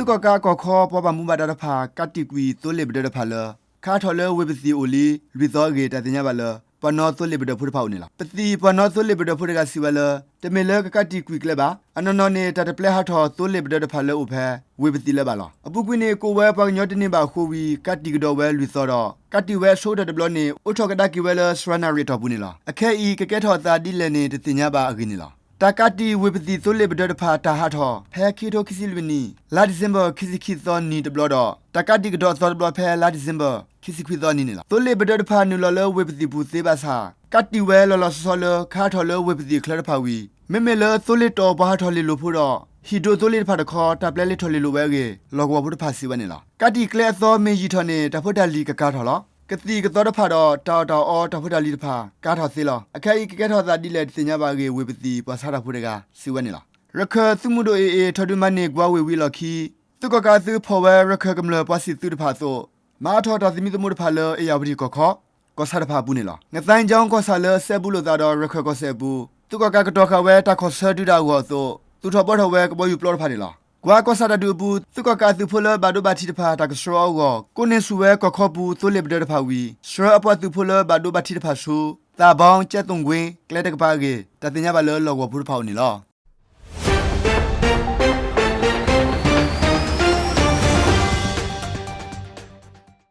သုးကီၣ်ကးကီၢ်ခီပှၤဘၣ်မူဘၣ်ဒါတဖၣ် ကးတံာ်ကွံာ်သိလ့ၣ်ပဒၢတဖၣ်လၢ ခါထီၣ်လၢဝ့ၢ်ပသံၣ်အိၣ်လံ လွံၢ်သီအဂ့ၢ် တၢ်သ့ၣ်ညါဘၣ်လၢ ပှၤနီၣ်သိလ့ၣ်ပဒၢဖိတဖၣ်အအိၣ်န့ၣ်လီၤ. ပသံၣ်ပှၤနီၣ်သိလ့ၣ်ပဒၢဖိတဂၤစံးဝဲလၢ တမ့ၢ်လၢကကးတံာ်ကွံာ်ကျဲဘၣ်. အနီၢ်နီၢ်န့ၣ် တၢ်တပျဲဟးထီၣ်သိလ့ၣ်ပဒၢတဖၣ်လၢအိၣ်ဖဲ ဝ့ၢ်ပသံၣ်လၢၤဘၣ်လီၤ. အပူၤကွံာ်န့ၣ် ကိးဝဲပှၤကညီတန့ၢ်ဘၣ်အဃိဝံၤ ကးတံာ်ကဒီးဝဲလွံၢ်သီဒီး ကးတံာ်ဝဲအဆိကတၢၢ်တဘျီန့ၣ် အိးထီၣ်ကဒါက့ၤဝဲလၢ စှၤနၣ်ရံၣ်အတီၢ်ပူၤန့ၣ်လီၤ. အခဲအံၤ ကကဲထီၣ်အသးဒ်လဲၣ်န့ၣ် တသ့ၣ်ညါဘၣ်အဂ့ၢ်န့ၣ်လီၤ. တၢ်ကးတံာ်ဝ့ၢ်ပသံၣ်သိလ့ၣ်ပဒၢတဖၣ် တၢ်ဟးထီၣ် ဖဲခံကထိခံဆံလွံၢ်နံၣ် လါဒံၣ်စ့ဘၢၣ် ခံဆံခံသီနံၤတဘျီဒီး တၢ်ကးတံာ်ကဒီးအသီတဘျီဖဲလါဒံၣ်စ့ဘၢၣ် ခံဆံခွံသီနံၤန့ၣ်လီၤ. သိလ့ၣ်ပဒၢတဖၣ်နုာ်လီၤလၢဝ့ၢ်ပသံၣ်ပူၤသ့ဘၣ်ဆၣ် ကးတံာ်ဝဲလီၤလီၤဆီဆီလၢ ခါထီၣ်လၢဝ့ၢ်ပသံၣ်အချၢတဖၣ်ဝံၤ မ့မ့ၢ်လၢသိလ့ၣ်တီၢ်ပှၤဟးထီၣ်လ့ၣ်လိၤဖိဒီး ဟံၣ်ဒိၣ်သိလ့ၣ်တဖၣ်တခီ တၢ်ပျဲလၢထီၣ်လ့ၣ်လိၤဝဲအဂ့ၢ် လီၢ်ကဝီၤဖိတဖၣ်စံးဝဲန့ၣ်လီၤ. ကးတံာ်ကျဲအသီမ့ၢ်ယံာ်ထီၣ်န့ၣ် တၢ်ဖိတၢ်လံၤကကါထီၣ်လီၤ. ကသံၣ်ကသီတဖၣ်ဒီး တၢ်အီၣ်တၢ်အီတၢ်ဖိတၢ်လံၤတဖၣ် ကါထီၣ်သ့လီၤ. အခဲအံၤ ကကဲထီၣ်အသးဒ်လဲၣ် တသ့ၣ်ညါဘၣ်အဂ့ၢ် ဝ့ၢ်ပသံၣ်ပှၤဆါတၢ်ဖိတဂၤ စံးဝဲန့ၣ်လီၤ. ရခၢၣ်သုးမုၢ်ဒိၣ်အ့ၣ်အ့ၣ် ထီၣ်ဒုးမၤန့ၢ်ကွၢ်ဝ့ၢ်ဝံၤအလီၢ်ခံ သုးကီၣ်ကးအသုးဖီၣ်ဝဲ ရခၢၣ်ကမျၢၢ်ပှၤစံၣ်သုးတဖၣ်အသိး မၤအါထီၣ်တၢ်သမံသမိးတဖၣ်လၢ အ့ၣ်ယၣ်ဝတံၣ်ကီၢ်ခီ ကီၢ်ဆၣ်တဖၣ်အပူၤန့ၣ်လီၤ. ငသဲကၠီကီၢ်ဆၣ်လၢအစဲဘူးလိာ်သးဒီး ရခၢၣ်ကီၢ်စဲၣ်အပူၤ သုးကီၣ်ကးကတီၤဃာ်ဝဲတၢ်ခီၣ်ဆၢဒုးတၢ်အဂီၢ်အသိး သူၣ်ထီၣ်ဘှီထီၣ်ဝဲကဘီယူၤပျီတဖၣ်န့ၣ်လီၤ. ကွၢ်ကီၢ်ဆၣ်တၢ်ဒုးအပူၤ သုးကီၣ်ကးအသုးဖိလၢဘၣ်ဒိဘၣ်ထံးတဖၣ် တၢ်ကဆှၢအီၤအဂီၢ် ကိးန့ၢ်ဆူၣ်ဝဲကီၢ်ခီပူၤ သိလ့ၣ်ပဒၢတဖၣ်ဝံၤ ဆှၢအပှၤသုးဖိလၢဘၣ်ဒိဘၣ်ထံးတဖၣ်ဆူ သးဘီ ကဲသိၣ်ကွ့ ကျဲတကပၤအဂ့ၢ် တၢ်သ့ၣ်ညါဘၣ်လၢလီၢ်ကဝီၤဖိတဖၣ်အအိၣ်န့ၣ်လီၤ.